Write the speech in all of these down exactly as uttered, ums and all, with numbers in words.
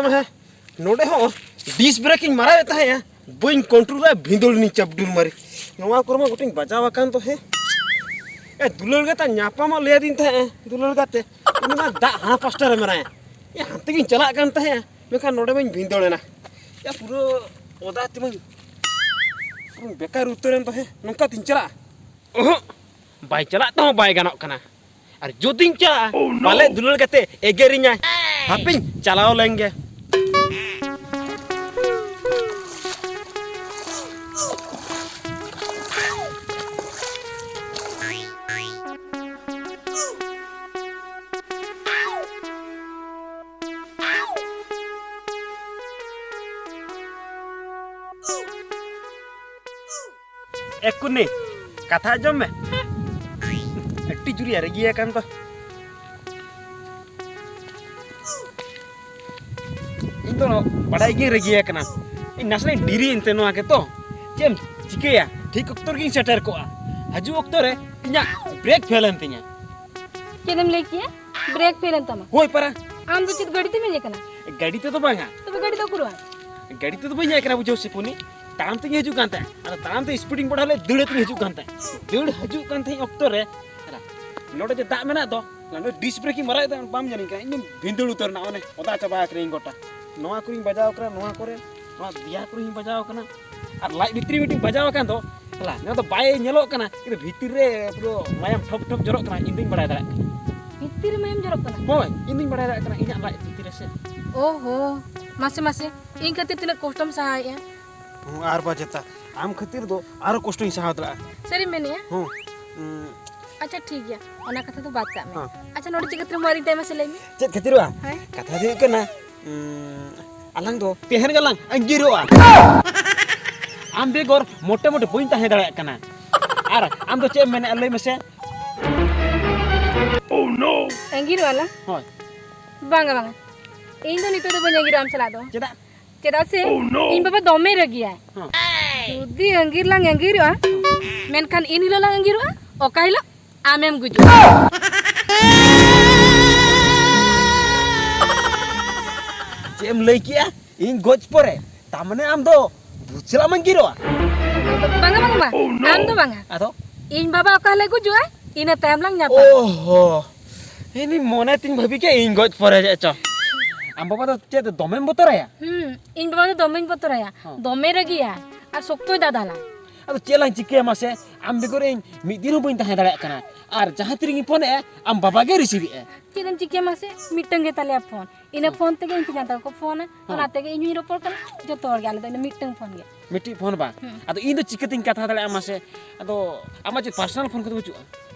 ᱦᱮᱸ, ᱱᱚᱰᱮ ᱦᱚᱸ ᱰᱤᱥ ᱵᱨᱮᱠ ᱤᱧ ᱢᱟᱨᱟᱣᱮᱫ ᱛᱟᱦᱮᱸᱜᱼᱟ, ᱵᱟᱹᱧ ᱠᱚᱱᱴᱨᱳᱞᱟ, ᱵᱷᱤᱸᱫᱟᱹᱲ ᱱᱤᱧ ᱪᱟᱯᱰᱩᱞ ᱢᱟᱨᱤ᱾ ᱱᱚᱣᱟ ᱠᱚᱨᱮ ᱢᱟ ᱜᱚᱴᱟᱧ ᱵᱟᱡᱟᱣ ᱟᱠᱟᱱ ᱫᱚ ᱦᱮᱸ᱾ ᱮ, ᱫᱩᱞᱟᱹᱲ ᱜᱟᱛᱮ ᱧᱟᱯᱟᱢᱚᱜ ᱞᱟᱹᱭ ᱟᱹᱫᱤᱧ ᱛᱟᱦᱮᱸᱜᱼᱟ ᱫᱩᱞᱟᱹᱲ ᱜᱟᱛᱮ, ᱩᱱᱤ ᱢᱟ ᱫᱟᱜ ᱦᱟᱱᱟ ᱯᱟᱥᱴᱟ ᱨᱮ ᱢᱮᱱᱟᱭᱟ᱾ ᱮ, ᱦᱟᱱᱛᱮ ᱜᱤᱧ ᱪᱟᱞᱟᱜ ᱠᱟᱱ ᱛᱟᱦᱮᱸᱜᱼᱟ, ᱢᱮᱱᱠᱷᱟᱱ ᱱᱚᱰᱮ ᱢᱟᱧ ᱵᱷᱤᱸᱫᱟᱹᱲ ᱮᱱᱟ᱾ ᱮ, ᱯᱩᱨᱟᱹ ᱚᱫᱟ ᱛᱮᱢᱟᱧ ᱯᱩᱨᱟᱹᱧ ᱵᱮᱠᱟᱨ ᱩᱛᱟᱹᱨᱮᱱ ᱫᱚ ᱦᱮᱸ, ᱱᱚᱝᱠᱟ ᱛᱤᱧ ᱪᱟᱞᱟᱜᱼᱟ? ᱚᱦᱚᱸᱜ, ᱵᱟᱭ ᱪᱟᱞᱟᱜ ᱛᱮᱦᱚᱸ ᱵᱟᱭ ᱜᱟᱱᱚᱜ ᱠᱟᱱᱟ᱾ ᱟᱨ ᱡᱩᱫᱤᱧ ᱪᱟᱞᱟᱜᱼᱟ, ᱯᱟᱞᱮ ᱫᱩᱞᱟᱹᱲ ᱠᱟᱛᱮ ᱮᱜᱮᱨᱤᱧᱟᱭ᱾ ᱦᱟᱯᱮᱧ ᱪᱟᱞᱟᱣ ᱞᱮᱱ ᱜᱮ᱾ ᱮ ᱠᱩᱱᱤ, ᱠᱟᱛᱷᱟ ᱟᱸᱡᱚᱢ ᱢᱮ᱾ ᱟᱹᱰᱤ ᱡᱩᱨᱤᱭᱟ ᱨᱟᱹᱜᱤ ᱟᱠᱟᱱ ᱫᱚ᱾ ᱤᱧ ᱫᱚ ᱵᱟᱲᱟᱭ ᱜᱤᱧ ᱨᱟᱹᱜᱤ ᱟᱠᱟᱱᱟ᱾ ᱤᱧ ᱱᱟᱥᱮᱱᱟᱜ ᱤᱧ ᱰᱮᱨᱤᱭᱮᱱ ᱛᱮ ᱱᱚᱣᱟ ᱜᱮᱛᱚ᱾ ᱪᱮᱫ ᱮᱢ ᱪᱤᱠᱟᱹᱭᱟ? ᱴᱷᱤᱠ ᱚᱠᱛᱚ ᱨᱮᱜᱤᱧ ᱥᱮᱴᱮᱨ ᱠᱚᱜᱼᱟ᱾ ᱦᱤᱡᱩᱜ ᱚᱠᱛᱚ ᱨᱮ ᱤᱧᱟᱹᱜ ᱵᱨᱮᱠ ᱯᱷᱮᱞ ᱮᱱ ᱛᱤᱧᱟ᱾ ᱪᱮᱫ ᱮᱢ ᱞᱟᱹᱭ ᱠᱮᱜᱼᱟ? ᱵᱨᱮᱠ ᱯᱷᱮᱞ ᱮᱱ ᱛᱟᱢᱟ? ᱦᱳᱭ ᱯᱟᱨᱟ᱾ ᱟᱢ ᱫᱚ ᱪᱮᱫ ᱜᱟᱹᱰᱤ ᱛᱮᱢ ᱦᱮᱡ ᱟᱠᱟᱱᱟ? ᱜᱟᱹᱰᱤ ᱛᱮᱫᱚ ᱵᱟᱝᱟ᱾ ᱛᱚᱵᱮ ᱜᱟᱹᱰᱤ ᱫᱚ ᱚᱠᱚᱨ? ᱜᱟᱹᱰᱤ ᱛᱮᱫᱚ ᱵᱟᱹᱧ ᱦᱮᱡ ᱟᱠᱟᱱᱟ, ᱵᱩᱡᱷᱟᱹᱣ ᱥᱮ ᱯᱩᱱᱤ᱾ ᱛᱟᱲᱟᱢ ᱛᱮᱜᱮ ᱦᱤᱡᱩᱜ ᱠᱟᱱ ᱛᱟᱦᱮᱸᱫ᱾ ᱟᱫᱚ ᱛᱟᱲᱟᱢ ᱛᱮ ᱥᱯᱤᱰ ᱤᱧ ᱵᱟᱲᱦᱟᱣ ᱞᱮᱫ, ᱫᱟᱹᱲ ᱟᱛᱮᱧ ᱦᱤᱡᱩᱜ ᱠᱟᱱ ᱛᱟᱦᱮᱸᱫ᱾ ᱫᱟᱹᱲ ᱦᱤᱡᱩᱜ ᱠᱟᱱ ᱛᱟᱦᱮᱸᱫ ᱚᱠᱛᱚ ᱨᱮ, ᱱᱚᱰᱮ ᱡᱮ ᱫᱟᱜ ᱢᱮᱱᱟᱜ ᱫᱚ, ᱱᱚᱰᱮ ᱰᱤᱥ ᱵᱨᱮᱠ ᱤᱧ ᱢᱟᱨᱟᱣᱮᱫ ᱛᱟᱦᱮᱸᱫ, ᱵᱟᱢ ᱧᱮᱞᱤᱧ ᱠᱟᱱᱟ? ᱤᱧ ᱫᱚᱧ ᱵᱷᱤᱸᱫᱟᱹᱲ ᱩᱛᱟᱹᱨ ᱮᱱᱟ, ᱚᱱᱮ ᱚᱫᱟ ᱪᱟᱵᱟ ᱟᱠᱟᱱᱟᱧ ᱜᱚᱴᱟ᱾ ᱱᱚᱣᱟ ᱠᱚᱨᱮᱧ ᱵᱟᱡᱟᱣ ᱠᱟᱱᱟ, ᱱᱚᱣᱟ ᱠᱚᱨᱮ, ᱱᱚᱣᱟ ᱫᱮᱭᱟ ᱠᱚᱨᱮᱧ ᱵᱟᱡᱟᱣ ᱠᱟᱱᱟ᱾ ᱟᱨ ᱞᱟᱡ ᱵᱷᱤᱛᱨᱤ ᱢᱤᱫᱴᱤᱡ ᱵᱟᱡᱟᱣ ᱟᱠᱟᱱ ᱫᱚ, ᱦᱮᱞᱟ, ᱱᱚᱣᱟ ᱫᱚ ᱵᱟᱭ ᱧᱮᱞᱚᱜ ᱠᱟᱱᱟ, ᱠᱤᱱᱛᱩ ᱵᱷᱤᱛᱤᱨ ᱨᱮ ᱯᱩᱨᱟᱹ ᱢᱟᱭᱟᱢ ᱴᱷᱚᱯ ᱴᱷᱚᱯ ᱡᱚᱨᱚᱜ ᱠᱟᱱᱟ, ᱤᱧ ᱫᱩᱧ ᱵᱟᱲᱟᱭ ᱫᱟᱲᱮᱭᱟᱜ ᱠᱟᱱᱟ᱾ ᱵᱷᱤᱛᱤᱨ ᱨᱮ ᱢᱟᱭᱟᱢ ᱡᱚᱨᱚᱜ ᱠᱟᱱᱟ? ᱦᱳᱭ, ᱤᱧ ᱫᱩᱧ ᱵᱟᱲᱟᱭ ᱫᱟᱲᱮᱭᱟᱜ ᱠᱟᱱᱟ, ᱤᱧᱟᱹᱜ ᱞᱟᱡ ᱵᱷᱤᱛᱤᱨ ᱨᱮ ᱥᱮ᱾ ᱳᱦᱳ, ᱢᱟᱥᱮ, ᱢᱟᱥᱮ, ᱤᱧ ᱠᱷᱟᱹᱛᱤᱨ ᱛᱤᱱᱟᱹᱜ ᱠᱚᱥᱴᱚᱢ ᱥᱟᱦᱟᱣᱮᱫᱼᱟ᱾ ᱦᱩᱸ, ᱟᱨ ᱵᱟ ᱪᱮᱛᱟ, ᱟᱢ ᱠᱷᱟᱹᱛᱤᱨ ᱫᱚ ᱟᱨᱚ ᱠᱚᱥᱴᱚᱧ ᱥᱟᱦᱟᱣ ᱫᱟᱲᱮᱭᱟᱜᱼᱟ᱾ ᱥᱟᱹᱨᱤᱢ ᱢᱮᱱᱮᱫᱼᱟ? ᱦᱩᱸ, ᱩᱸ, ᱟᱪᱪᱷᱟ, ᱴᱷᱤᱠ ᱜᱮᱭᱟ, ᱚᱱᱟ ᱠᱟᱛᱷᱟ ᱫᱚ ᱵᱟᱫ ᱠᱟᱜ ᱢᱮ᱾ ᱦᱮᱸ᱾ ᱟᱪᱪᱷᱟ, ᱱᱚᱰᱮ ᱪᱮᱫ ᱠᱷᱟᱹᱛᱤᱨ ᱮᱢ ᱦᱚᱦᱚ ᱟᱹᱫᱤᱧ ᱛᱟᱦᱮᱸ, ᱢᱟᱥᱮ ᱞᱟᱹᱭ ᱢᱮ᱾ ᱪᱮᱫ ᱠᱷᱟᱹᱛᱤᱨ ᱵᱟᱝ? ᱦᱮᱸ? ᱠᱟᱛᱷᱟ ᱫᱚ ᱦᱩᱭᱩᱜ ᱠᱟᱱᱟ, ᱩᱸ, ᱟᱞᱟᱝ ᱫᱚ ᱛᱮᱦᱮᱧ ᱜᱮᱞᱟᱝ ᱟᱸᱜᱤᱨᱚᱜᱼᱟ᱾ ᱟᱢ ᱵᱮᱜᱚᱨ ᱢᱚᱴᱮ ᱢᱚᱴᱮ ᱵᱟᱹᱧ ᱛᱟᱦᱮᱸ ᱫᱟᱲᱮᱭᱟᱜ ᱠᱟᱱᱟ᱾ ᱟᱨ ᱟᱢ ᱫᱚ ᱪᱮᱫ ᱮᱢ ᱢᱮᱱᱮᱫᱼᱟ, ᱞᱟᱹᱭ ᱢᱮᱥᱮ? ᱟᱸᱜᱤᱨᱚᱜᱼᱟ ᱞᱟᱝ? ᱦᱳᱭ᱾ ᱵᱟᱝᱟ, ᱵᱟᱝᱟ, ᱤᱧ ᱫᱚ ᱱᱤᱛᱚᱜ ᱫᱚ ᱵᱟᱹᱧ ᱟᱸᱜᱤᱨᱚᱜᱼᱟ ᱟᱢ ᱥᱟᱞᱟᱜ ᱫᱚ᱾ ᱪᱮᱫᱟᱜ? ᱪᱮᱫᱟᱜ ᱥᱮ ᱤᱧ ᱵᱟᱵᱟ ᱫᱚᱢᱮ ᱨᱟᱹᱜᱤᱭᱟᱭ᱾ ᱦᱮᱸ᱾ ᱡᱩᱫᱤ ᱟᱸᱜᱤᱨ ᱞᱟᱝ ᱟᱸᱜᱤᱨᱚᱜᱼᱟ, ᱢᱮᱱᱠᱷᱟᱱ ᱤᱱ ᱦᱤᱞᱳᱜ ᱞᱟᱝ ᱟᱸᱜᱤᱨᱚᱜᱼᱟ, ᱚᱠᱟ ᱦᱤᱞᱳᱜ ᱟᱢᱮᱢ ᱜᱩᱡᱩᱜᱼᱟ᱾ ᱮᱢ ᱞᱟᱹᱭ ᱠᱮᱜᱼᱟ, ᱤᱧ ᱜᱚᱡ ᱯᱚᱨᱮ? ᱛᱟᱨ ᱢᱟᱱᱮ ᱟᱢ ᱫᱚ ᱵᱷᱩᱛ ᱥᱟᱞᱟᱜ ᱢᱟᱹᱧ ᱜᱤᱨᱚᱜᱼᱟ? ᱵᱟᱝᱟ, ᱵᱟᱝᱟ, ᱵᱟᱝ᱾ ᱟᱢ ᱫᱚ ᱵᱟᱝᱟ᱾ ᱟᱫᱚ? ᱤᱧ ᱵᱟᱵᱟ ᱚᱠᱟ ᱦᱤᱞᱳᱜ ᱜᱩᱡᱩᱜᱼᱟ, ᱤᱱᱟᱹ ᱛᱟᱭᱚᱢ ᱞᱟᱝ ᱧᱟᱯᱟᱢᱟ᱾ ᱚᱦᱚ, ᱤᱧ ᱢᱚᱱᱮ ᱛᱤᱧ ᱵᱷᱟᱹᱵᱤ ᱠᱮᱜᱼᱟ ᱤᱧ ᱜᱚᱡ ᱯᱚᱨᱮ ᱪᱮᱫ ᱪᱚ᱾ ᱟᱢ ᱵᱟᱵᱟ ᱫᱚ ᱪᱮᱫ ᱫᱚᱢᱮᱢ ᱵᱚᱛᱚᱨᱟᱭᱟ? ᱦᱩᱸ, ᱤᱧ ᱵᱟᱵᱟ ᱫᱚ ᱫᱚᱢᱮᱧ ᱵᱚᱛᱚᱨᱟᱭᱟ᱾ ᱦᱚᱸ᱾ ᱫᱚᱢᱮ ᱨᱟᱹᱜᱤᱭᱟ ᱟᱨ ᱥᱚᱠᱛᱚᱭ ᱫᱟᱫᱟᱞᱟ᱾ ᱟᱫᱚ ᱪᱮᱫ ᱞᱟᱝ ᱪᱤᱠᱟᱹᱭᱟ ᱢᱟᱥᱮ? ᱟᱢ ᱵᱮᱜᱚᱨ ᱤᱧ ᱢᱤᱫ ᱫᱤᱱ ᱦᱚᱸ ᱵᱟᱹᱧ ᱛᱟᱦᱮᱸ ᱫᱟᱲᱮᱭᱟᱜ ᱠᱟᱱᱟ᱾ ᱟᱨ ᱡᱟᱦᱟᱸ ᱛᱤᱨᱮᱜᱤᱧ ᱯᱷᱳᱱᱮᱜᱼᱟ, ᱟᱢ ᱵᱟᱵᱟ ᱜᱮ ᱨᱤᱥᱤᱵᱷ ᱮᱜᱼᱟ᱾ ᱪᱮᱫ ᱮᱢ ᱪᱤᱠᱟᱹᱭᱟ ᱢᱟᱥᱮ? ᱢᱤᱫᱴᱟᱝ ᱜᱮ ᱛᱟᱞᱮᱭᱟ ᱯᱷᱳᱱ᱾ ᱤᱱᱟᱹ ᱦᱚᱸ᱾ ᱯᱷᱳᱱ ᱛᱮᱜᱮ ᱤᱧ ᱛᱮᱧᱟᱝ ᱛᱟᱠᱚ ᱠᱚ ᱯᱷᱳᱱᱟ, ᱦᱚᱸ᱾ ᱚᱱᱟ ᱛᱮᱜᱮ ᱤᱧ ᱦᱚᱧ ᱨᱚᱯᱚᱲ ᱠᱟᱱᱟ᱾ ᱡᱚᱛᱚ ᱦᱚᱲ ᱜᱮ ᱟᱞᱮ ᱫᱚ ᱤᱱᱟᱹ ᱢᱤᱫᱴᱟᱝ ᱯᱷᱳᱱ ᱜᱮ᱾ ᱢᱤᱫᱴᱤᱡ ᱯᱷᱳᱱ ᱵᱟᱝ? ᱦᱩᱸ᱾ ᱟᱫᱚ ᱤᱧ ᱫᱚ ᱪᱤᱠᱟᱹᱛᱤᱧ ᱠᱟᱛᱷᱟ ᱫᱟᱲᱮᱭᱟᱜᱼᱟ ᱢᱟᱥᱮ? ᱟᱫᱚ ᱟᱢᱟᱜ ᱪᱮᱫ ᱯᱟᱨᱥᱚᱱᱟᱞ ᱯᱷᱳᱱ ᱠᱚᱫᱚ ᱵᱟᱹᱪᱩᱜᱼᱟ?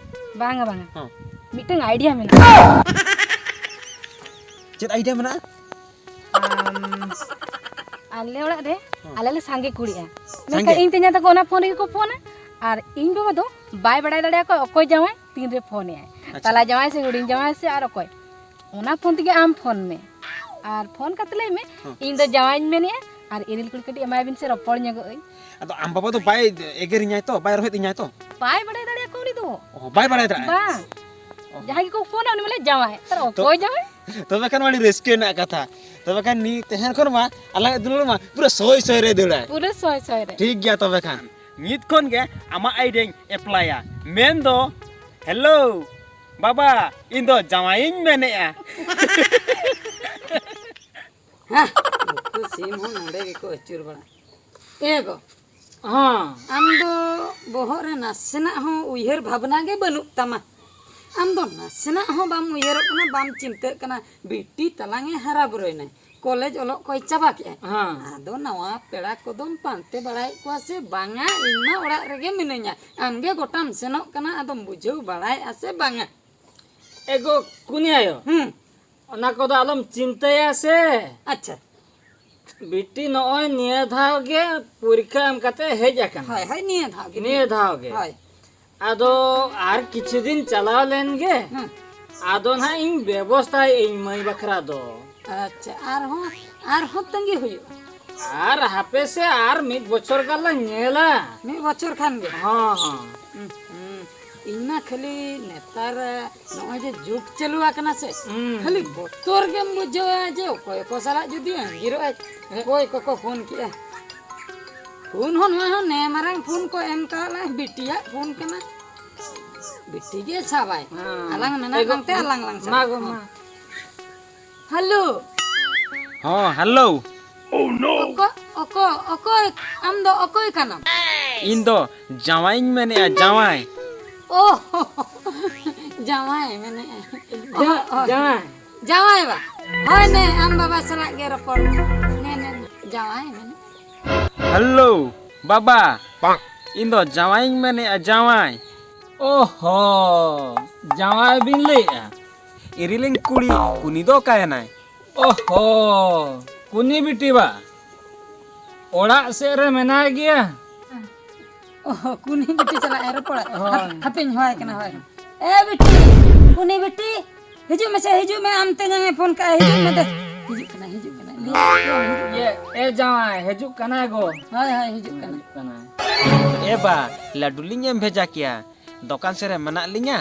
ᱵᱟᱝᱟ, ᱵᱟᱝᱟ᱾ ᱦᱚᱸ᱾ ᱢᱤᱫᱴᱟᱝ ᱟᱭᱰᱤᱭᱟ ᱢᱮᱱᱟᱜᱼᱟ᱾ ᱪᱮᱫ ᱟᱭᱰᱤᱭᱟ ᱢᱮᱱᱟᱜᱼᱟ? ᱟᱢ, ᱟᱞᱮ ᱚᱲᱟᱜ ᱨᱮ ᱦᱚᱸ᱾ ᱟᱞᱮ ᱞᱮ ᱥᱟᱸᱜᱮ ᱠᱩᱲᱤᱜᱼᱟ᱾ ᱥᱟᱸᱜᱮ? ᱢᱮᱱᱠᱷᱟᱱ ᱤᱧ ᱛᱮᱧᱟᱝ ᱛᱟᱠᱚ ᱚᱱᱟ ᱯᱷᱳᱱ ᱨᱮᱜᱮ ᱠᱚ ᱯᱷᱳᱱᱟ᱾ ᱟᱨ ᱤᱧ ᱵᱟᱵᱟ ᱫᱚ ᱵᱟᱭ ᱵᱟᱲᱟᱭ ᱫᱟᱲᱮᱭᱟᱠᱚᱣᱟ ᱚᱠᱚᱭ ᱡᱟᱶᱟᱭ ᱛᱤᱱᱨᱮ ᱯᱷᱳᱱ ᱮᱜᱼᱟᱭ᱾ ᱟᱪᱪᱷᱟ᱾ ᱛᱟᱞᱟ ᱡᱟᱶᱟᱭ ᱥᱮ ᱦᱩᱰᱤᱧ ᱡᱟᱶᱟᱭ ᱥᱮ ᱟᱨ ᱚᱠᱚᱭ᱾ ᱚᱱᱟ ᱯᱷᱳᱱ ᱛᱮᱜᱮ ᱟᱢ ᱯᱷᱳᱱ ᱢᱮ᱾ ᱟᱨ ᱯᱷᱳᱱ ᱠᱟᱛᱮ ᱞᱟᱹᱭ ᱢᱮ, ᱦᱚᱸ᱾ ᱤᱧ ᱫᱚ ᱡᱟᱶᱟᱭᱤᱧ ᱢᱮᱱᱮᱜᱼᱟ ᱟᱨ ᱤᱨᱤᱞ ᱠᱩᱲᱤ ᱠᱟᱹᱴᱤᱡ ᱮᱢᱟᱭ ᱵᱤᱱ ᱥᱮ ᱨᱚᱯᱚᱲ ᱧᱚᱜᱚᱜ ᱟᱹᱧ᱾ ᱟᱫᱚ ᱟᱢ ᱵᱟᱵᱟ ᱫᱚ ᱵᱟᱭ ᱮᱜᱮᱨᱤᱧᱟᱭ ᱛᱚ, ᱵᱟᱭ ᱨᱚᱦᱮᱫ ᱤᱧᱟᱭ ᱛᱚ? ᱵᱟᱭ ᱵᱟᱲᱟᱭ ᱫᱟᱲᱮᱭᱟᱠᱚᱣᱟ ᱩᱱᱤ ᱫᱚ᱾ ᱚ, ᱵᱟᱭ ᱵᱟᱲᱟᱭ ᱫᱟᱲᱮᱭᱟᱜᱼᱟ? ᱵᱟᱝ᱾ ᱚ᱾ ᱡᱟᱦᱟᱸᱭ ᱜᱮᱠᱚ ᱯᱷᱳᱱᱟ ᱩᱱᱤ ᱢᱟᱱᱮ ᱡᱟᱶᱟᱭ᱾ ᱟᱨ ᱛᱚ-, ᱚᱠᱚᱭ ᱡᱟᱶᱟᱭ? ᱛᱚᱵᱮ ᱠᱷᱟᱱ ᱢᱟ ᱟᱹᱰᱤ ᱨᱟᱹᱥᱠᱟᱹ ᱨᱮᱱᱟᱜ ᱠᱟᱛᱷᱟ᱾ ᱛᱚᱵᱮ ᱠᱷᱟᱱ ᱱᱤ-, ᱛᱮᱦᱮᱧ ᱠᱷᱚᱱ ᱢᱟ ᱟᱞᱟᱝᱟᱜ ᱫᱩᱞᱟᱹᱲ ᱢᱟ ᱯᱩᱨᱟᱹ ᱥᱚᱭ ᱥᱚᱭ ᱨᱮ ᱫᱟᱹᱲᱟᱭ᱾ ᱯᱩᱨᱟᱹ ᱥᱚᱭ ᱥᱚᱭ ᱨᱮ᱾ ᱴᱷᱤᱠ ᱜᱮᱭᱟ ᱛᱚᱵᱮ ᱠᱷᱟᱱ᱾ ᱱᱤᱛ ᱠᱷᱚᱱ ᱜᱮ ᱟᱢᱟᱜ ᱟᱭᱰᱤᱭᱟᱧ ᱮᱯᱞᱟᱭᱟ᱾ ᱢᱮᱱ ᱫᱚ, ᱦᱮᱞᱳ, ᱵᱟᱵᱟ, ᱤᱧ ᱫᱚ ᱡᱟᱶᱟᱭᱤᱧ ᱢᱮᱱᱮᱜᱼᱟ᱾ ᱦᱮᱸ, ᱱᱩᱠᱩ ᱥᱤᱢ ᱦᱚᱸ ᱱᱚᱰᱮ ᱜᱮᱠᱚ ᱟᱹᱪᱩᱨ ᱵᱟᱲᱟ᱾ ᱮ ᱜᱚ, ᱦᱚᱸ᱾ ᱟᱢ ᱫᱚ ᱵᱚᱦᱚᱜ ᱨᱮ ᱱᱟᱥᱮᱱᱟᱜ ᱦᱚᱸ ᱩᱭᱦᱟᱹᱨ ᱵᱷᱟᱵᱽᱱᱟ ᱜᱮ ᱵᱟᱹᱱᱩᱜ ᱛᱟᱢᱟ᱾ ᱟᱢ ᱫᱚ ᱱᱟᱥᱮᱱᱟᱜ ᱦᱚᱸ ᱵᱟᱢ ᱩᱭᱦᱟᱹᱨᱚᱜ ᱠᱟᱱᱟ, ᱵᱟᱢ ᱪᱤᱱᱛᱟᱹᱜ ᱠᱟᱱᱟ᱾ ᱵᱤᱴᱤ ᱛᱟᱞᱟᱝ ᱮ ᱦᱟᱨᱟ ᱵᱩᱨᱩᱭᱮᱱᱟᱭ, ᱠᱚᱞᱮᱡᱽ ᱚᱞᱚᱜ ᱠᱚᱭ ᱪᱟᱵᱟ ᱠᱮᱜᱼᱟᱭ᱾ ᱦᱮᱸ᱾ ᱟᱫᱚ ᱱᱟᱣᱟ ᱯᱮᱲᱟ ᱠᱚᱫᱚᱢ ᱯᱟᱱᱛᱮ ᱵᱟᱲᱟᱭᱮᱫ ᱠᱚᱣᱟ ᱥᱮ ᱵᱟᱝᱟ? ᱤᱧ ᱢᱟ ᱚᱲᱟᱜ ᱨᱮᱜᱮ ᱢᱤᱱᱟᱹᱧᱟ, ᱟᱢ ᱜᱮ ᱜᱚᱴᱟᱢ ᱥᱮᱱᱚᱜ ᱠᱟᱱᱟ, ᱟᱫᱚᱢ ᱵᱩᱡᱷᱟᱹᱣ ᱵᱟᱲᱟᱭᱮᱫᱼᱟ ᱥᱮ ᱵᱟᱝᱟ? ᱮ ᱜᱚ ᱠᱩᱱᱤ ᱟᱭᱳ, ᱦᱩᱸ᱾ ᱚᱱᱟ ᱠᱚᱫᱚ ᱟᱞᱚᱢ ᱪᱤᱱᱛᱟᱹᱭᱟ ᱥᱮ᱾ ᱟᱪᱪᱷᱟ᱾ ᱵᱤᱴᱤ ᱱᱚᱜᱼᱚᱭ ᱱᱤᱭᱟᱹ ᱫᱷᱟᱣ ᱜᱮ ᱯᱚᱨᱤᱠᱠᱷᱟ ᱮᱢ ᱠᱟᱛᱮ ᱦᱮᱡ ᱟᱠᱟᱱᱟ᱾ ᱦᱳᱭ, ᱦᱳᱭ, ᱱᱤᱭᱟᱹ ᱫᱷᱟᱣ ᱜᱮ᱾ ᱱᱤᱭᱟᱹ ᱫᱷᱟᱣ ᱜᱮ᱾ ᱦᱳᱭ᱾ ᱟᱫᱚ ᱟᱨ ᱠᱤᱪᱷᱩ ᱫᱤᱱ ᱪᱟᱞᱟᱣ ᱞᱮᱱ ᱜᱮ᱾ ᱦᱩᱸ᱾ ᱟᱫᱚ ᱱᱟᱦᱟᱜ ᱤᱧ ᱵᱮᱵᱚᱥᱛᱷᱟᱭᱮᱫ ᱟᱹᱧ ᱢᱟᱹᱭ ᱵᱟᱠᱷᱨᱟ ᱫᱚ᱾ ᱟᱪᱪᱷᱟ, ᱟᱨᱦᱚᱸ, ᱟᱨᱦᱚᱸ ᱛᱟᱺᱜᱤ ᱦᱩᱭᱩᱜᱼᱟ᱾ ᱟᱨ ᱦᱟᱯᱮ ᱥᱮ, ᱟᱨ ᱢᱤᱫ ᱵᱚᱪᱷᱚᱨ ᱜᱟᱱ ᱞᱟᱝ ᱧᱮᱞᱟ᱾ ᱢᱤᱫ ᱵᱚᱪᱷᱚᱨ ᱠᱷᱟᱱ ᱜᱮ? ᱦᱚᱸ, ᱦᱚᱸ᱾ ᱦᱩᱸ, ᱦᱩᱸ᱾ ᱤᱧ ᱢᱟ ᱠᱷᱟᱹᱞᱤ ᱱᱮᱛᱟᱨ ᱱᱚᱜᱼᱚᱭ ᱡᱮ ᱡᱩᱜᱽ ᱪᱟᱹᱞᱩ ᱟᱠᱟᱱᱟ ᱥᱮ, ᱦᱩᱸ᱾ ᱠᱷᱟᱹᱞᱤ ᱵᱚᱛᱚᱨ ᱜᱮᱢ ᱵᱩᱡᱷᱟᱹᱣᱟ ᱡᱮ ᱚᱠᱚᱭ ᱚᱠᱚᱭ ᱥᱟᱞᱟᱜ ᱡᱩᱫᱤ ᱟᱸᱜᱤᱨᱚᱜᱼᱟᱭ, ᱚᱠᱚᱭ ᱠᱚᱠᱚ ᱯᱷᱳᱱ ᱠᱮᱜᱼᱟ᱾ ᱯᱷᱳᱱ ᱦᱚᱸ ᱱᱚᱣᱟ ᱦᱚᱸ ᱱᱮ ᱢᱟᱨᱟᱝ ᱯᱷᱳᱱ ᱠᱚ ᱮᱢ ᱠᱟᱣᱟᱫ ᱞᱮᱭᱟ, ᱵᱤᱴᱤᱭᱟᱜ ᱯᱷᱳᱱ ᱠᱟᱱᱟ᱾ ᱵᱤᱴᱤ ᱜᱮ ᱥᱟᱵᱟᱭ᱾ ᱦᱮᱸ᱾ ᱟᱞᱟᱝ ᱢᱮᱱᱟᱜ ᱮ ᱜᱚ-, ᱞᱟᱝ ᱛᱮ ᱟᱞᱟᱝ ᱞᱟᱝ ᱢᱟ ᱥᱟᱵᱟ᱾ ᱜᱚ, ᱢᱟ᱾ ᱦᱮᱞᱳ᱾ ᱦᱚᱸ, ᱦᱮᱞᱳ᱾ ᱚᱠᱚ-, ᱚᱠᱚ-, ᱚᱠᱚᱭ, ᱟᱢ ᱫᱚ ᱚᱠᱚᱭ ᱠᱟᱱᱟᱢ? ᱤᱧ ᱫᱚ ᱡᱟᱶᱟᱭᱤᱧ ᱢᱮᱱᱮᱫᱼᱟ, ᱡᱟᱶᱟᱭ᱾ ᱚ, ᱡᱟᱶᱟᱭ ᱢᱮᱱᱮᱫᱼᱟ᱾ ᱡᱟ-, ᱚ, ᱚ᱾ ᱡᱟᱶᱟᱭ᱾ ᱡᱟᱶᱟᱭ ᱵᱟ᱾ ᱦᱳᱭ, ᱱᱮ, ᱟᱢ ᱵᱟᱵᱟ ᱥᱟᱞᱟᱜ ᱜᱮ ᱨᱚᱯᱚᱲ ᱢᱮ᱾ ᱱᱮ, ᱱᱮ, ᱡᱟᱶᱟᱭ ᱢᱮᱱᱮᱫᱼᱟ᱾ ᱦᱮᱞᱳ, ᱵᱟᱵᱟ᱾ ᱤᱧ ᱫᱚ ᱡᱟᱶᱟᱭᱤᱧ ᱢᱮᱱᱮᱫᱼᱟ, ᱡᱟᱶᱟᱭ᱾ ᱚ ᱦᱚ, ᱡᱟᱶᱟᱭ ᱵᱤᱱ ᱞᱟᱹᱭᱮᱫᱼᱟ? ᱤᱨᱤᱞᱤᱧ ᱠᱩᱲᱤ, ᱠᱩᱱᱤ ᱫᱚ ᱚᱠᱟᱭᱮᱱᱟᱭ? ᱚ ᱦᱚ, ᱠᱩᱱᱤ ᱵᱤᱴᱤ ᱵᱟ, ᱚᱲᱟᱜ ᱥᱮᱫ ᱨᱮ ᱢᱮᱱᱟᱭ ᱜᱮᱭᱟ᱾ ᱚ, ᱠᱩᱱᱤ ᱵᱤᱴᱤ ᱥᱟᱞᱟᱜ ᱮ ᱨᱚᱯᱚᱲᱟ᱾ ᱦᱳᱭ᱾ ᱦᱟᱯ-, ᱦᱟᱯᱮᱧ ᱦᱚᱦᱚᱭ ᱠᱟᱱᱟ, ᱦᱳᱭ᱾ ᱮ ᱵᱤᱴᱤ, ᱠᱩᱱᱤ ᱵᱤᱴᱤ, ᱦᱤᱡᱩᱜ ᱢᱮᱥᱮ, ᱦᱤᱡᱩᱜ ᱢᱮ, ᱟᱢ ᱛᱮᱧᱟᱝ ᱮ ᱯᱷᱳᱱ ᱠᱟᱜᱼᱟ, ᱦᱤᱡᱩᱜ ᱢᱮ ᱫᱮ᱾ ᱦᱤᱡᱩᱜ ᱠᱟᱱᱟ, ᱦᱤᱡᱩᱜ ᱠᱟᱱᱟ, ᱞᱟᱹᱭ ᱢᱮ, ᱞᱟᱹᱭ ᱢᱮ, ᱦᱤᱡᱩᱜ ᱠᱟᱱᱟ᱾ ᱤᱭᱟᱹ, ᱮ ᱡᱟᱶᱟᱭ, ᱦᱤᱡᱩᱜ ᱠᱟᱱᱟᱭ ᱜᱚ᱾ ᱦᱳᱭ, ᱦᱳᱭ, ᱦᱤᱡᱩᱜ ᱠᱟᱱᱟ᱾ ᱦᱤᱡᱩᱜ ᱠᱟᱱᱟᱭ᱾ ᱮ ᱵᱟ, ᱞᱟᱹᱰᱩ ᱞᱤᱧ ᱮᱢ ᱵᱷᱮᱡᱟ ᱠᱮᱭᱟ, ᱫᱚᱠᱟᱱ ᱥᱮᱫ ᱨᱮ ᱢᱮᱱᱟᱜ ᱞᱤᱧᱟ᱾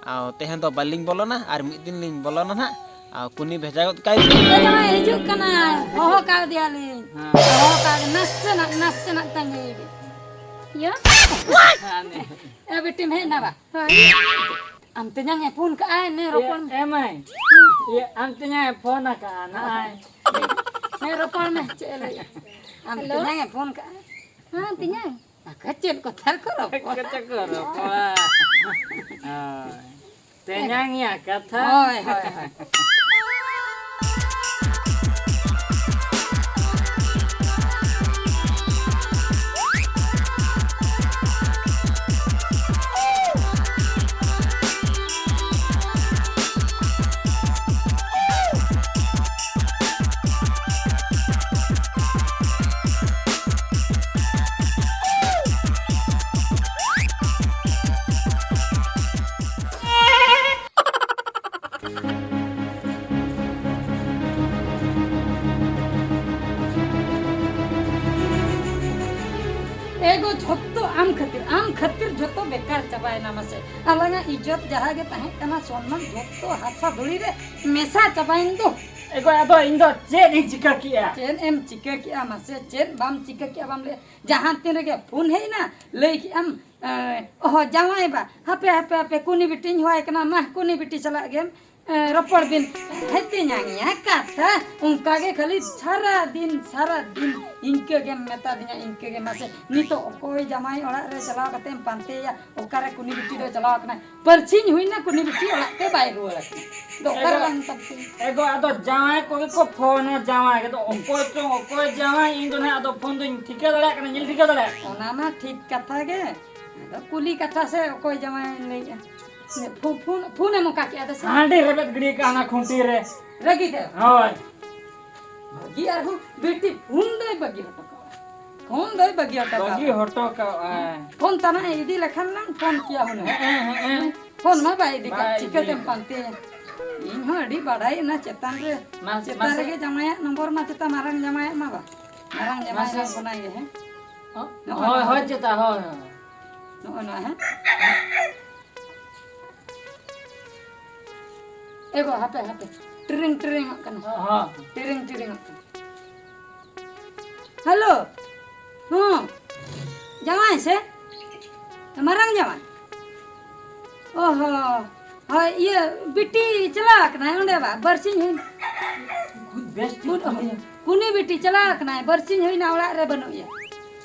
ᱟᱨ ᱛᱮᱦᱮᱧ ᱫᱚ ᱵᱟᱹᱞᱤᱧ ᱵᱚᱞᱚᱱᱟ, ᱟᱨ ᱢᱤᱫ ᱫᱤᱱ ᱞᱤᱧ ᱵᱚᱞᱚᱱᱟ ᱱᱟᱦᱟᱜ᱾ ᱟᱨ ᱠᱩᱱᱤ ᱵᱷᱮᱡᱟ ᱜᱚᱫ ᱠᱟᱭ ᱵᱤᱱ᱾ ᱮ ᱡᱟᱶᱟᱭ, ᱦᱤᱡᱩᱜ ᱠᱟᱱᱟᱭ, ᱦᱚᱦᱚ ᱠᱟᱣᱫᱮᱭᱟᱞᱤᱧ᱾ ᱦᱮᱸ᱾ ᱦᱚᱦᱚ ᱠᱟᱣᱫᱮ, ᱱᱟᱥᱮᱱᱟᱜ, ᱱᱟᱥᱮᱱᱟᱜ ᱛᱟᱺᱜᱤ ᱵᱤᱱ᱾ ᱤᱭᱟᱹ? ᱮ ᱵᱤᱴᱤᱢ ᱦᱮᱡ ᱮᱱᱟ ᱵᱟ? ᱦᱳᱭ᱾ ᱟᱢ ᱛᱮᱧᱟᱝ ᱮ ᱯᱷᱳᱱ ᱠᱟᱜᱼᱟᱭ, ᱱᱮ ᱨᱚᱯᱚᱲ ᱢᱮ᱾ ᱤᱭᱟᱹ, ᱮ ᱢᱟᱹᱭ, ᱤᱭᱟᱹ, ᱟᱢ ᱛᱮᱧᱟᱝ ᱮ ᱯᱷᱳᱱ ᱟᱠᱟᱜᱼᱟ, ᱱᱚᱜᱼᱚᱭ᱾ ᱱᱮ ᱨᱚᱯᱚᱲ ᱢᱮ, ᱪᱮᱫ ᱮ ᱞᱟᱹᱭᱮᱫᱼᱟ? ᱟᱢ ᱦᱮᱞᱳ? ᱛᱮᱧᱟᱝ ᱮ ᱯᱷᱳᱱ ᱠᱟᱜᱼᱟ? ᱦᱮᱸ, ᱛᱮᱧᱟᱝ᱾ ᱟᱠᱟ ᱪᱮᱫ ᱠᱚᱛᱷᱟ ᱨᱮᱠᱚ ᱨᱚᱯᱚᱲᱟ? ᱪᱮᱫ ᱠᱚ ᱨᱚᱯᱚᱲᱟ? ᱦᱳᱭ᱾ ᱛᱮᱧᱟᱝ ᱭᱟ ᱠᱟᱛᱷᱟ᱾ ᱦᱳᱭ, ᱦᱳᱭ, ᱦᱳᱭ᱾ ᱮ ᱜᱚ, ᱡᱷᱚᱛᱚ ᱟᱢ ᱠᱷᱟᱹᱛᱤᱨ, ᱟᱢ ᱠᱷᱟᱹᱛᱤᱨ ᱡᱷᱚᱛᱚ ᱵᱮᱠᱟᱨ ᱪᱟᱵᱟᱭᱮᱱᱟ ᱢᱟᱥᱮ᱾ ᱟᱞᱟᱝᱟᱜ ᱤᱡᱽᱡᱚᱛ ᱡᱟᱦᱟᱸ ᱜᱮ ᱛᱟᱦᱮᱸ ᱠᱟᱱᱟ, ᱥᱚᱱᱢᱟᱱ ᱡᱷᱚᱛᱚ ᱦᱟᱥᱟ ᱫᱷᱩᱲᱤ ᱨᱮ ᱢᱮᱥᱟ ᱪᱟᱵᱟᱭᱮᱱ ᱫᱚ᱾ ᱮ ᱜᱚ, ᱟᱫᱚ ᱤᱧ ᱫᱚ ᱪᱮᱫ ᱤᱧ ᱪᱤᱠᱟᱹ ᱠᱮᱜᱼᱟ? ᱪᱮᱫ ᱮᱢ ᱪᱤᱠᱟᱹ ᱠᱮᱜᱼᱟ ᱢᱟᱥᱮ? ᱪᱮᱫ ᱵᱟᱢ ᱪᱤᱠᱟᱹ ᱠᱮᱜᱼᱟ ᱵᱟᱢ ᱞᱟᱹᱭᱟ? ᱡᱟᱦᱟᱸ ᱛᱤᱱ ᱨᱮᱜᱮ ᱯᱷᱳᱱ ᱦᱮᱡ ᱮᱱᱟ, ᱞᱟᱹᱭ ᱠᱮᱜᱼᱟᱢ, ᱮᱸ, "ᱚᱦᱚ, ᱡᱟᱶᱟᱭ ᱵᱟ, ᱦᱟᱯᱮ, ᱦᱟᱯᱮ, ᱦᱟᱯᱮ, ᱠᱩᱱᱤ ᱵᱤᱴᱤᱧ ᱦᱚᱦᱚᱣᱟᱭ ᱠᱟᱱᱟ, ᱢᱟ, ᱠᱩᱱᱤ ᱵᱤᱴᱤ ᱥᱟᱞᱟᱜ ᱜᱮᱢ, ᱮᱸ, ᱨᱚᱯᱚᱲ ᱵᱤᱱ᱾" ᱦᱮᱸ, ᱛᱮᱧᱟᱝ ᱭᱟ ᱠᱟᱛᱷᱟ, ᱚᱱᱠᱟ ᱜᱮ ᱠᱷᱟᱹᱞᱤ ᱥᱟᱨᱟ ᱫᱤᱱ, ᱥᱟᱨᱟ ᱫᱤᱱ ᱤᱱᱠᱟᱹ ᱜᱮᱢ ᱢᱮᱛᱟ ᱫᱤᱧᱟ, ᱤᱱᱠᱟᱹ ᱜᱮ᱾ ᱢᱟᱥᱮ, ᱱᱤᱛᱚᱜ ᱚᱠᱚᱭ ᱡᱟᱶᱟᱭ ᱚᱲᱟᱜ ᱨᱮ ᱪᱟᱞᱟᱣ ᱠᱟᱛᱮᱢ ᱯᱟᱱᱛᱮᱭᱟ? ᱚᱠᱟᱨᱮ ᱠᱩᱱᱤ ᱵᱤᱴᱤ ᱫᱚᱭ ᱪᱟᱞᱟᱣ ᱟᱠᱟᱱᱟᱭ? ᱯᱟᱹᱨᱪᱷᱤᱧ ᱦᱩᱭᱱᱟ, ᱠᱩᱱᱤ ᱵᱤᱴᱤ ᱚᱲᱟᱜ ᱛᱮ ᱵᱟᱭ ᱨᱩᱣᱟᱹᱲ ᱟᱠᱟᱱᱟ᱾ ᱫᱚ ᱚᱠᱟᱨᱮ ᱮᱜᱳ, ᱵᱟᱝ ᱛᱟᱯᱮ? ᱮᱜᱳ, ᱟᱫᱚ ᱡᱟᱶᱟᱭ ᱠᱚᱜᱮ ᱠᱚ ᱯᱷᱳᱱᱟ, ᱡᱟᱶᱟᱭ ᱜᱮ᱾ ᱟᱫᱚ ᱚᱠᱚᱭ ᱪᱚᱝ ᱚᱠᱚᱭ ᱡᱟᱶᱟᱭ, ᱤᱧ ᱫᱚ ᱱᱟᱦᱟᱜ ᱟᱫᱚ ᱯᱷᱳᱱ ᱫᱚᱧ ᱴᱷᱤᱠᱟᱹ ᱫᱟᱲᱮᱭᱟᱜ ᱠᱟᱱᱟ, ᱧᱮᱞ ᱴᱷᱤᱠᱟᱹ ᱫᱟᱲᱮᱭᱟᱜ ᱠᱟᱱᱟ᱾ ᱚᱱᱟ ᱢᱟ ᱴᱷᱤᱠ ᱠᱟᱛᱷᱟ ᱜᱮ, ᱟᱫᱚ ᱠᱩᱞᱤ ᱠᱟᱛᱷᱟ ᱥᱮ ᱚᱠᱚᱭ ᱡᱟᱶᱟᱭ ᱞᱟᱹᱭᱮᱜᱼᱟ? ᱯᱷᱳ-, ᱯᱷᱳᱱ, ᱯᱷᱳᱱᱮᱢ ᱚᱠᱟ ᱠᱮᱜᱼᱟ ᱫᱮᱥᱮ? ᱦᱟᱸᱰᱮ ᱨᱮᱵᱮᱫ ᱜᱤᱰᱤ ᱠᱟᱜᱼᱟ ᱚᱱᱟ ᱠᱷᱩᱱᱴᱤ ᱨᱮ᱾ ᱨᱟᱹᱜᱤ ᱛᱮ? ᱦᱳᱭ᱾ ᱵᱷᱟᱹᱜᱤ ᱟᱨᱦᱚᱸ ᱵᱤᱴᱤ ᱯᱷᱳᱱ ᱫᱚᱭ ᱵᱟᱹᱜᱤ ᱦᱚᱴᱚ ᱠᱟᱜᱼᱟ᱾ ᱯᱷᱳᱱ ᱫᱚᱭ ᱵᱟᱹᱜᱤ ᱦᱚᱴᱚ ᱠᱟᱜᱼᱟ᱾ ᱵᱟᱹᱜᱤ ᱦᱚᱴᱚ ᱠᱟᱜᱼᱟᱭ᱾ ᱯᱷᱳᱱ ᱛᱟᱱᱟᱜ ᱮ ᱤᱫᱤ ᱞᱮᱠᱷᱟᱱ ᱞᱟᱝ ᱯᱷᱳᱱ ᱠᱮᱭᱟ ᱦᱩᱱᱟᱹᱝ᱾ ᱦᱮᱸ, ᱦᱮᱸ, ᱦᱮᱸ᱾ ᱯᱷᱳᱱ ᱢᱟ ᱵᱟᱭ ᱤᱫᱤ ᱠᱟᱜ, ᱵᱟᱭ ᱤᱫᱤ ᱪᱤᱠᱟᱹᱛᱮᱢ ᱠᱟᱜ᱾ ᱯᱟᱱᱛᱮᱭᱟ? ᱤᱧ ᱦᱚᱸ ᱟᱹᱰᱤ ᱵᱟᱲᱟᱭ ᱚᱱᱟ ᱪᱮᱛᱟᱱ ᱨᱮ᱾ ᱢᱟ-, ᱪᱮᱛᱟᱱ ᱢᱟᱥᱮ᱾ ᱨᱮᱜᱮ ᱡᱟᱶᱟᱭᱟᱜ ᱱᱚᱢᱵᱚᱨ ᱢᱟ ᱪᱮᱛᱟᱱ ᱢᱟᱨᱟᱝ ᱡᱟᱶᱟᱭᱟᱜ ᱢᱟ ᱵᱟ᱾ ᱢᱟᱨᱟᱝ ᱡᱟᱶᱟᱭ ᱢᱟᱥᱮ᱾ ᱨᱮᱱ ᱠᱷᱚᱱᱟᱜ ᱜᱮ, ᱦᱮᱸ? ᱦᱚᱸ? ᱱᱚᱜᱼᱚᱭ ᱦᱳᱭ, ᱱᱚᱣᱟ᱾ ᱦᱳᱭ, ᱪᱮᱛᱟ, ᱦᱳᱭ, ᱦᱳᱭ᱾ ᱱᱚᱜᱼᱚᱭ ᱱᱚᱣᱟ, ᱦᱮᱸ? ᱮ ᱜᱚ, ᱦᱟᱯᱮ, ᱦᱟᱯᱮ᱾ ᱴᱤᱨᱤᱝ, ᱴᱤᱨᱤᱝ ᱚᱜ ᱠᱟᱱᱟ᱾ ᱦᱚᱸ, ᱦᱚᱸ᱾ ᱴᱤᱨᱤᱝ, ᱴᱤᱨᱤᱝ ᱚᱜ ᱠᱟᱱᱟ᱾ ᱦᱮᱞᱳ᱾ ᱦᱚᱸ᱾ ᱡᱟᱶᱟᱭ ᱥᱮ? ᱢᱟᱨᱟᱝ ᱡᱟᱶᱟᱭ? ᱚ ᱦᱚᱸ᱾ ᱦᱳᱭ, ᱤᱭᱟᱹ, ᱵᱤᱴᱤ ᱪᱟᱞᱟᱣ ᱟᱠᱟᱱᱟᱭ ᱚᱸᱰᱮ ᱵᱟ, ᱵᱟᱨᱥᱤᱧ ᱦᱩᱭ-, ᱵᱮᱥ ᱴᱷᱤᱠ ᱠᱩᱱ-, ᱜᱮᱭᱟ᱾ ᱠᱩᱱᱤ ᱵᱤᱴᱤ ᱪᱟᱞᱟᱣ ᱟᱠᱟᱱᱟᱭ, ᱵᱟᱨᱥᱤᱧ ᱦᱩᱭᱱᱟ ᱚᱲᱟᱜ ᱨᱮ ᱵᱟᱹᱱᱩᱜ ᱮᱭᱟ᱾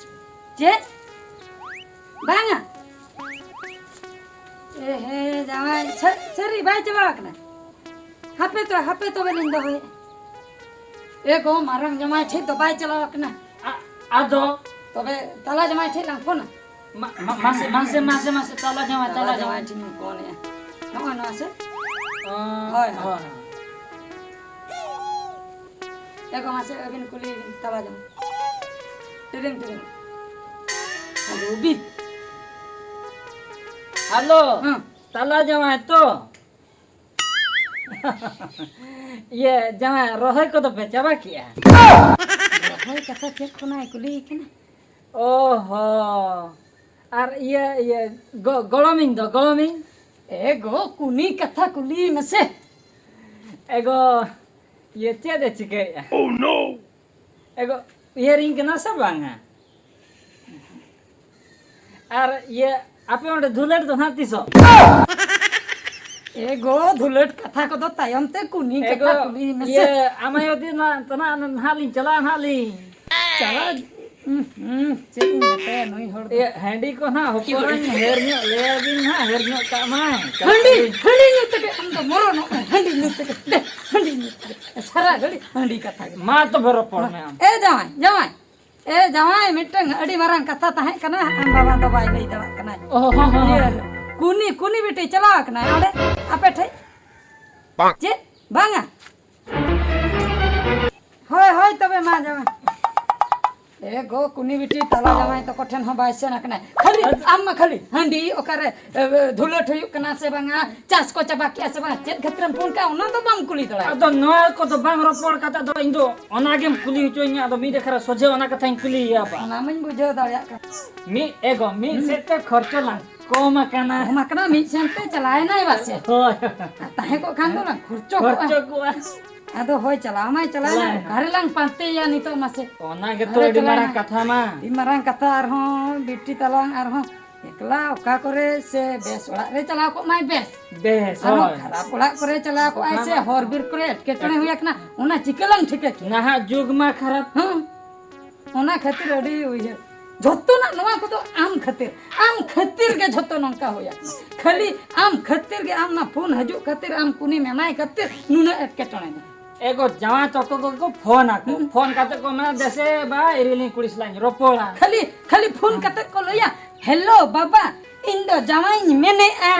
ᱪᱮᱫ? ᱵᱟᱝᱟ? ᱮ ᱦᱮ, ᱡᱟᱶᱟᱭ, ᱥᱟ-, ᱥᱟᱹᱨᱤ ᱵᱟᱭ ᱪᱟᱞᱟᱣ ᱟᱠᱟᱱᱟ? ᱦᱟᱯᱮ ᱛᱚ, ᱦᱟᱯᱮ ᱛᱚᱵᱮ ᱞᱤᱧ ᱫᱚᱦᱚᱭᱮᱫ᱾ ᱮ ᱜᱚ, ᱢᱟᱨᱟᱝ ᱡᱟᱶᱟᱭ ᱴᱷᱮᱡ ᱫᱚ ᱵᱟᱭ ᱪᱟᱞᱟᱣ ᱟᱠᱟᱱᱟ᱾ ᱟ-, ᱟᱫᱚ? ᱛᱚᱵᱮ ᱛᱟᱞᱟ ᱡᱟᱶᱟᱭ ᱴᱷᱮᱡ ᱞᱟᱝ ᱯᱷᱳᱱᱟ᱾ ᱢᱟ-, ᱢᱟ-, ᱢᱟᱥᱮ, ᱢᱟᱥᱮ, ᱢᱟᱥᱮ, ᱢᱟᱥᱮ, ᱛᱟᱞᱟ ᱡᱟᱶᱟᱭ, ᱛᱟᱞᱟ ᱛᱟᱞᱟ ᱡᱟᱶᱟᱭ᱾ ᱡᱟᱶᱟᱭ ᱴᱷᱮᱱ ᱤᱧ ᱯᱷᱳᱱᱮᱜᱼᱟ᱾ ᱱᱚᱜᱼᱚᱭ ᱱᱚᱣᱟ ᱥᱮ? ᱚ, ᱦᱳᱭ, ᱦᱳᱭ᱾ ᱦᱳᱭ᱾ ᱮ ᱜᱚ, ᱢᱟᱥᱮ ᱟᱹᱵᱤᱱ ᱠᱩᱞᱤ ᱵᱤᱱ ᱛᱟᱞᱟ ᱡᱟᱶᱟᱭ᱾ ᱴᱤᱨᱤᱝ, ᱴᱤᱨᱤᱝ᱾ ᱦᱮᱞᱳ, ᱵᱤᱱ᱾ ᱦᱮᱞᱳ, ᱦᱮᱸ᱾ ᱛᱟᱞᱟ ᱡᱟᱶᱟᱭ ᱛᱚ? ᱤᱭᱟᱹ, ᱡᱟᱶᱟᱭ, ᱨᱚᱦᱚᱭ ᱠᱚᱫᱚ ᱯᱮ ᱪᱟᱵᱟ ᱠᱮᱜᱼᱟ? ᱨᱚᱦᱚᱭ ᱠᱟᱛᱷᱟ ᱪᱮᱫ ᱠᱚ ᱱᱟᱭ ᱠᱩᱞᱤᱭᱮ ᱠᱟᱱᱟ? ᱚ ᱦᱚ, ᱟᱨ ᱤᱭᱟᱹ, ᱤᱭᱟᱹ, ᱜᱚ-, ᱜᱚᱲᱚᱢᱤᱧ ᱫᱚ, ᱜᱚᱲᱚᱢᱤᱧ᱾ ᱮ ᱜᱚ, ᱠᱩᱱᱤ ᱠᱟᱛᱷᱟ ᱠᱩᱞᱤ ᱢᱮᱥᱮ᱾ ᱮ ᱜᱚ, ᱤᱭᱟᱹ, ᱪᱮᱫ ᱮ ᱪᱤᱠᱟᱹᱭᱮᱫᱼᱟ? ᱮ ᱜᱚ, ᱩᱭᱦᱟᱹᱨᱤᱧ ᱠᱟᱱᱟ ᱥᱮ ᱵᱟᱝᱟ? ᱟᱨ ᱤᱭᱟᱹ, ᱟᱯᱮ ᱚᱸᱰᱮ ᱫᱷᱩᱞᱟᱹᱴ ᱫᱚ ᱱᱟᱦᱟᱜ ᱛᱤᱥᱚᱜ? ᱮ ᱜᱚ, ᱫᱷᱩᱞᱟᱹᱴ ᱠᱟᱛᱷᱟ ᱠᱚᱫᱚ ᱛᱟᱭᱚᱢ ᱛᱮ, ᱠᱩᱱᱤ ᱮ ᱠᱟᱛᱷᱟ ᱜᱚ, ᱠᱩᱞᱤ ᱢᱮᱥᱮ᱾ ᱤᱭᱟᱹ, ᱟᱢ ᱟᱭᱳ ᱫᱤᱱ ᱱᱟᱦᱟᱜ, ᱱᱟᱦᱟᱜ ᱞᱤᱧ ᱪᱟᱞᱟᱜᱼᱟ ᱱᱟᱦᱟᱜ ᱞᱤᱧ᱾ ᱪᱟᱞᱟᱜ, ᱩᱸ, ᱦᱩᱸ, ᱪᱮᱫ ᱤᱧ ᱢᱮᱛᱟᱭᱟ ᱱᱩᱭ ᱦᱚᱲ ᱫᱚ? ᱤᱭᱟᱹ, ᱦᱟᱺᱰᱤ ᱠᱚ ᱱᱟᱦᱟᱜ ᱦᱚᱯᱚᱱ ᱦᱮᱨ ᱧᱚᱜ ᱞᱟᱹᱭᱟᱵᱤᱱ ᱱᱟᱦᱟᱜ, ᱦᱮᱨ ᱧᱚᱜ ᱠᱟᱜ ᱢᱟᱭ᱾ ᱦᱟᱺᱰᱤ, ᱦᱟᱺᱰᱤ ᱧᱩ ᱛᱮᱜᱮ ᱟᱢ ᱫᱚ ᱢᱚᱨᱚᱱᱚᱜ ᱢᱮ, ᱦᱟᱺᱰᱤ ᱧᱩ ᱛᱮᱜᱮ᱾ ᱫᱮ, ᱦᱟᱺᱰᱤ ᱧᱩ ᱛᱮᱜᱮ᱾ ᱥᱟᱨᱟ ᱜᱷᱟᱹᱲᱤᱡ ᱦᱟᱺᱰᱤ ᱠᱟᱛᱷᱟ ᱜᱮ᱾ ᱢᱟ ᱛᱚᱵᱮ ᱨᱚᱯᱚᱲ ᱢᱮ ᱟᱢ᱾ ᱮ ᱡᱟᱶᱟᱭ, ᱡᱟᱶᱟᱭ᱾ ᱮ ᱡᱟᱶᱟᱭ, ᱢᱤᱫᱴᱟᱝ ᱟᱹᱰᱤ ᱢᱟᱨᱟᱝ ᱠᱟᱛᱷᱟ ᱛᱟᱦᱮᱸ ᱠᱟᱱᱟ, ᱟᱢ ᱵᱟᱵᱟ ᱫᱚ ᱵᱟᱭ ᱞᱟᱹᱭ ᱫᱟᱲᱮᱭᱟᱜ ᱠᱟᱱᱟ᱾ ᱚ, ᱦᱚᱸ, ᱦᱚᱸ, ᱦᱚᱸ᱾ ᱤᱭᱟᱹ, ᱠᱩᱱᱤ, ᱠᱩᱱᱤ ᱵᱤᱴᱤ ᱪᱟᱞᱟᱣ ᱟᱠᱟᱱᱟᱭ ᱚᱸᱰᱮ ᱟᱯᱮ ᱴᱷᱮᱡ? ᱵᱟᱝ᱾ ᱪᱮᱫ? ᱵᱟᱝᱟ? ᱦᱳᱭ, ᱦᱳᱭ, ᱛᱚᱵᱮ ᱢᱟ ᱡᱟᱶᱟᱭ᱾ ᱮ ᱜᱚ, ᱠᱩᱱᱤ ᱵᱤᱴᱤ ᱛᱟᱞᱟ ᱡᱟᱶᱟᱭ ᱛᱟᱠᱚ ᱴᱷᱮᱱ ᱦᱚᱸ ᱵᱟᱭ ᱥᱮᱱ ᱟᱠᱟᱱᱟᱭ᱾ ᱠᱷᱟᱹᱞᱤ, ᱟᱢ ᱢᱟ ᱠᱷᱟᱹᱞᱤ ᱦᱟᱺᱰᱤ ᱚᱠᱟᱨᱮ, ᱮ, ᱮ, ᱫᱷᱩᱞᱟᱹᱴ ᱦᱩᱭᱩᱜ ᱠᱟᱱᱟ ᱥᱮ ᱵᱟᱝᱟ, ᱪᱟᱥ ᱠᱚ ᱪᱟᱵᱟ ᱠᱮᱜᱼᱟ ᱥᱮ ᱵᱟᱝᱟ, ᱪᱮᱫ ᱠᱷᱟᱹᱛᱤᱨᱮᱢ ᱯᱷᱳᱱ ᱠᱟᱜᱼᱟ, ᱚᱱᱟ ᱫᱚ ᱵᱟᱢ ᱠᱩᱞᱤ ᱫᱟᱲᱮᱭᱟᱜᱼᱟ᱾ ᱟᱫᱚ ᱱᱚᱣᱟ ᱠᱚᱫᱚ ᱵᱟᱝ ᱨᱚᱯᱚᱲ ᱠᱟᱛᱮ ᱫᱚ ᱤᱧ ᱫᱚ ᱚᱱᱟ ᱜᱮᱢ ᱠᱩᱞᱤ ᱦᱚᱪᱚᱧᱟ, ᱟᱫᱚ ᱢᱤᱫ ᱟᱠᱷᱲᱟ ᱥᱚᱡᱷᱮ ᱚᱱᱟ ᱠᱟᱛᱷᱟᱧ ᱠᱩᱞᱤᱭᱮᱭᱟ ᱵᱟ᱾ ᱚᱱᱟ ᱢᱟᱧ ᱵᱩᱡᱷᱟᱹᱣ ᱫᱟᱲᱮᱭᱟᱜ ᱠᱟᱱᱟ᱾ ᱢᱤᱫ ᱮ ᱜᱚ, ᱢᱤᱫ ᱦᱩᱸ᱾ ᱥᱮᱫ ᱛᱮ ᱠᱷᱚᱨᱪᱚ ᱞᱟᱝ ᱠᱚᱢ ᱟᱠᱟᱱᱟ᱾ ᱠᱚᱢ ᱟᱠᱟᱱᱟ, ᱢᱤᱫ ᱥᱮᱱ ᱛᱮ ᱪᱟᱞᱟᱣ ᱮᱱᱟᱭ ᱵᱟᱥᱮ᱾ ᱦᱳᱭ᱾ ᱟᱨ ᱛᱟᱦᱮᱸ ᱠᱚᱜ ᱠᱷᱟᱱ ᱫᱚ ᱞᱟᱝ ᱠᱷᱚᱨᱪᱚ ᱠᱚᱜᱼᱟ᱾ ᱠᱷᱚᱨᱪᱚ ᱠᱚᱜᱼᱟ᱾ ᱟᱫᱚ ᱦᱳᱭ, ᱪᱟᱞᱟᱣ ᱢᱟᱭ ᱪᱟᱞᱟᱣ ᱮᱱᱟ᱾ ᱪᱟᱞᱟᱣ ᱮᱱᱟ᱾ ᱚᱠᱟ ᱨᱮᱞᱟᱝ ᱯᱟᱱᱛᱮᱭᱟ ᱱᱤᱛᱚᱜ ᱢᱟᱥᱮ? ᱚᱱᱟ ᱜᱮᱛᱚ ᱟᱨᱮ ᱟᱹᱰᱤ ᱪᱟᱞᱟᱣ ᱢᱟᱨᱟᱝ ᱮᱱᱟ᱾ ᱠᱟᱛᱷᱟ ᱢᱟ᱾ ᱟᱹᱰᱤ ᱢᱟᱨᱟᱝ ᱠᱟᱛᱷᱟ ᱟᱨᱦᱚᱸ ᱵᱤᱴᱤ ᱛᱟᱞᱟᱝ ᱟᱨᱦᱚᱸ ᱮᱠᱞᱟ ᱚᱠᱟ ᱠᱚᱨᱮ ᱥᱮ ᱵᱮᱥ ᱚᱲᱟᱜ ᱨᱮ ᱪᱟᱞᱟᱣ ᱠᱚᱜ ᱢᱟᱭ ᱵᱮᱥ᱾ ᱵᱮᱥ, ᱟᱨᱦᱚᱸ ᱦᱳᱭ᱾ ᱠᱷᱟᱨᱟᱯ ᱚᱲᱟᱜ ᱠᱚᱨᱮ ᱪᱟᱞᱟᱣ ᱠᱚᱜ ᱟᱭ ᱚᱱᱟ ᱥᱮ ᱢᱟ ᱦᱚᱨ ᱵᱤᱨ ᱠᱚᱨᱮ ᱮᱴᱠᱮᱴᱚᱬᱮ ᱮᱴᱠᱮ- ᱦᱩᱭ ᱟᱠᱟᱱᱟ, ᱚᱱᱟ ᱪᱤᱠᱟᱹ ᱞᱟᱝ ᱴᱷᱤᱠᱟᱹ ᱠᱮᱭᱟ? ᱱᱟᱦᱟᱜ ᱡᱩᱜᱽ ᱢᱟ ᱠᱷᱟᱨᱟᱯ᱾ ᱦᱮᱸ᱾ ᱚᱱᱟ ᱠᱷᱟᱹᱛᱤᱨ ᱟᱹᱰᱤ ᱩᱭᱦᱟᱹᱨ᱾ ᱡᱷᱚᱛᱚᱱᱟᱜ ᱱᱚᱣᱟ ᱠᱚᱫᱚ ᱟᱢ ᱠᱷᱟᱹᱛᱤᱨ, ᱟᱢ ᱠᱷᱟᱹᱛᱤᱨ ᱜᱮ ᱡᱷᱚᱛᱚ ᱱᱚᱝᱠᱟ ᱦᱩᱭ ᱟᱠᱟᱱᱟ᱾ ᱠᱷᱟᱹᱞᱤ ᱟᱢ ᱠᱷᱟᱹᱛᱤᱨ ᱜᱮ, ᱟᱢ ᱚᱱᱟ ᱯᱷᱳᱱ ᱦᱤᱡᱩᱜ ᱠᱷᱟᱹᱛᱤᱨ, ᱟᱢ ᱠᱩᱱᱤ ᱢᱮᱱᱟᱭ ᱠᱷᱟᱹᱛᱤᱨ ᱱᱩᱱᱟᱹᱜ ᱮᱴᱠᱮᱴᱚᱬᱮ ᱫᱚ᱾ ᱮ ᱜᱚ, ᱡᱟᱶᱟᱭ ᱛᱟᱠᱚ ᱜᱮᱠᱚ ᱯᱷᱳᱱ ᱟᱠᱚ᱾ ᱦᱩᱸ᱾ ᱯᱷᱳᱱ ᱠᱟᱛᱮ ᱠᱚ ᱢᱮᱱᱟ, "ᱫᱮᱥᱮ ᱵᱟ, ᱤᱨᱤᱞᱤᱧ ᱠᱩᱲᱤ ᱥᱟᱞᱟᱜ ᱤᱧ ᱨᱚᱯᱚᱲᱟ᱾" ᱠᱷᱟᱹᱞᱤ, ᱠᱷᱟᱹᱞᱤ ᱯᱷᱳᱱ ᱠᱟᱛᱮ ᱠᱚ ᱞᱟᱹᱭᱟ, "ᱦᱮᱞᱳ ᱵᱟᱵᱟ, ᱤᱧ ᱫᱚ ᱡᱟᱶᱟᱭᱤᱧ ᱢᱮᱱᱮᱫᱼᱟ᱾"